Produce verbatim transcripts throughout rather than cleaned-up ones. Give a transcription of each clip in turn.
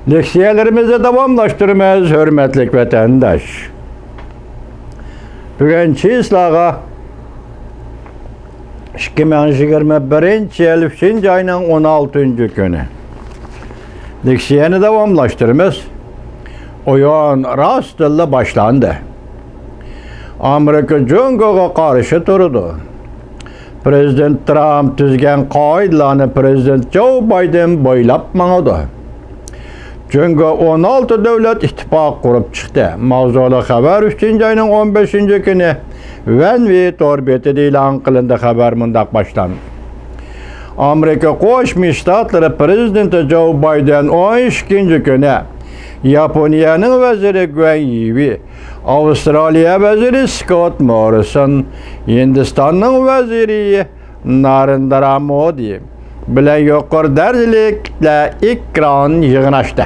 لېكسىيەلىرىمىزنى داۋاملاشتۇرىمىز، ھۆرمەتلىك ۋەتەنداش. بۈگۈن چىسلاغا ئىككى مىڭ يىگىرمە بىرىنچى يىل ئۈچىنچى ئاينىڭ ئون ئالتىنچى كۈنى. لېكسىيەنى داۋاملاشتۇرىمىز. ئويۇن راستتىنلا باشلاندى. ئامېرىكا جۇڭگوغا قارشى تۇرىدۇ. پرېزىدېنت ترامپ تۈزگەن قائىدىلەرنى پرېزىدېنت جو بايدېن بويلاپ ماڭىدۇ. جۇڭگو ئون ئالتە دۆلەت ئىتتىپاقى قۇرۇپ چىقتى. ماۋزۇلۇق خەۋەر ئۈچىنچى ئاينىڭ ئون بەشىنچى كۈنى ۋەنۋې تور بېتىدە ئېلان قىلىندى. خەۋەر مۇنداق باشلاندى. ئامېرىكا قوشما شتاتلىرى پرېزىدېنتى جو بايدېن ئون ئىككىنچى كۈنى ياپونىيەنىڭ ۋەزىرى گۇەن يىۋېي، ئاۋسترالىيە ۋەزىرى سكوت موررىسون، ھىندىستاننىڭ ۋەزىرى نارېندرا مودى بىلەن يۇقىرى دەرىجىلىكلەر ئېكران يىغىنى ئاچتى.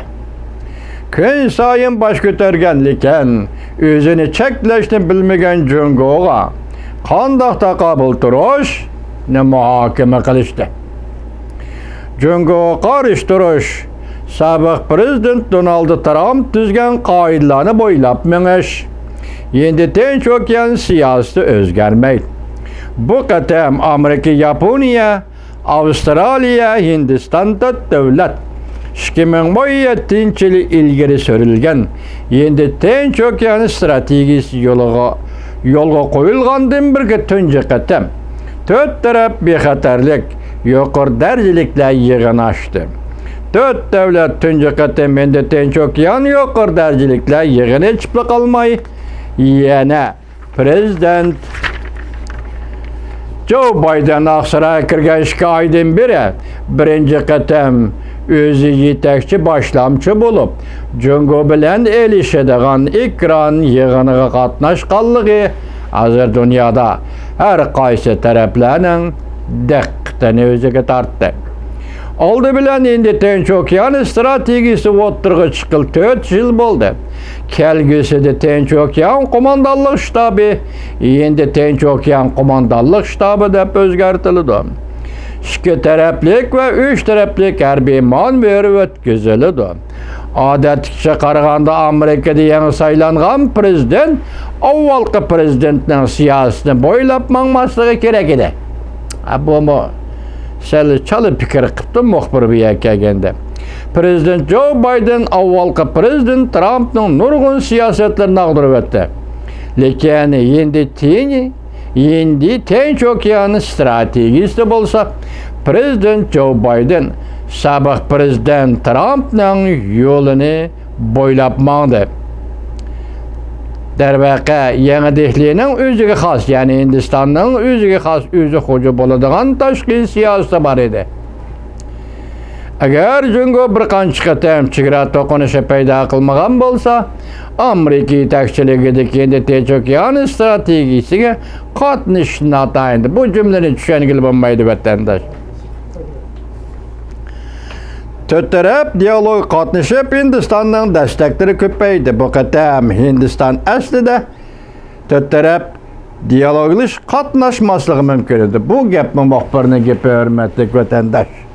كۈن سايىن باش كۆتۈرگەن، لېكىن ئۆزىنى چەكلەشنى بىلمىگەن جۇڭگوغا قانداق تاقابىل تۇرۇشنى مۇھاكىمە قىلىشتى. جۇڭگوغا قارشى تۇرۇش، سابىق پرېزىدېنت دونالد ترامپ تۈزگەن قائىدىلەرنى بويلاپ مېڭىش، ھىندى تىنچ ئوكيان سىياسىتى ئۆزگەرمەيدۇ. بۇ قېتىم ئامېرىكا، ياپونىيە، ئاۋسترالىيە، ھىندىستان تۆت دۆلەت ئىككى مىڭ ئون يەتتىنچى يىلى ئىلگىرى سۈرۈلگەن ھىندى تىنچ ئوكيان ئىستراتېگىيىسى يولىغا، يولغا قويۇلغاندىن بېرىكى تۇنجى قېتىم تۆت تەرەپ بىخەتەرلىك يۇقىرى دەرىجىلىكلەر يىغىنى ئاچتى. تۆت دۆلەت تۇنجى قېتىم ھىندى تىنچ ئوكيان يۇقىرى دەرىجىلىكلەر يىغىنى ئېچىپلا قالماي، يەنە پرېزىدېنت جو بايدېن ئاقسارايغا كىرگەن ئىككى ئايدىن بېرى بىرىنچى قېتىم ئۆزى يېتەكچى، باشلامچى بولۇپ، جۇڭگو بىلەن ئېلىشىدىغان ئېكران يىغىنىغا قاتناشقانلىقى ھازىر دۇنيادا ھەر قايسى تەرەپلەرنىڭ دىققىتىنى ئۆزىگە تارتتى. ئالدى بىلەن ھىندى تىنچ ئوكيان ئىستراتېگىيىسى ئوتتۇرىغا چىققىلى تۆت يىل بولدى. كەلگۈسىدە تىنچ ئوكيان قوماندانلىق شتابى ھىندى تىنچ ئوكيان قوماندانلىق شتابى دەپ ئۆزگەرتىلىدۇ. ئىككى تەرەپلىك ۋە ئۈچ تەرەپلىك ھەربىي مانېۋىر ئۆتكۈزۈلىدۇ. ئادەتتىكىچە قارىغاندا، ئامېرىكىدا يېڭى سايلانغان پرېزىدېنت ئاۋۋالقى پرېزىدېنتنىڭ سىياسىتىنى بويلاپ ماڭماسلىقى كېرەك ئىدى. ھە، بۇمۇ سەل چالا پىكىر قىپتۇ مۇخبىر بۇ يەرگە كەلگەندە. پرېزىدېنت جو بايدېن ئاۋۋالقى پرېزىدېنت ترامپنىڭ نۇرغۇن سىياسەتلىرىنى ئاغدۇرۇۋەتتى. لېكىن ھىندى تىنى، ھىندى تىنچ ئوكيان ئىستراتېگىيىسىدە بولسا، پرېزىدېنت جو بايدېن سابىق پرېزىدېنت ترامپنىڭ يولىنى بويلاپ ماڭدى. دەرۋەقە، يېڭى دېھلىنىڭ ئۆزىگە خاس، يەنى ھىندىستاننىڭ ئۆزىگە خاس، ئۆزى خوجا بولىدىغان تاشقى سىياسىتى بار ئىدى. ئەگەر جۇڭگو بىر قانچە قېتىم چېگرا توقۇنۇشى پەيدا قىلمىغان بولسا، ئامېرىكا يېتەكچىلىكىدىكى ھىندى تىنچ ئوكيان ئىستراتېگىيىسىگە قاتنىشىشى ناتايىن. بۇ جۈملىنى چۈشەنگىلى بولمايدۇ، ۋەتەنداش. تۆت تەرەپ دىيالوگقا قاتنىشىپ، ھىندىستاننىڭ دەستەكلىرى كۆپەيدى. بۇ قېتىم ھىندىستان ئەسلىدە تۆت تەرەپ دىيالوگلىشىش قاتناشماسلىقى مۇمكىن ئىدى. بۇ گەپمۇ مۇخبىرنىڭ گېپى، ھۆرمەتلىك ۋەتەنداش.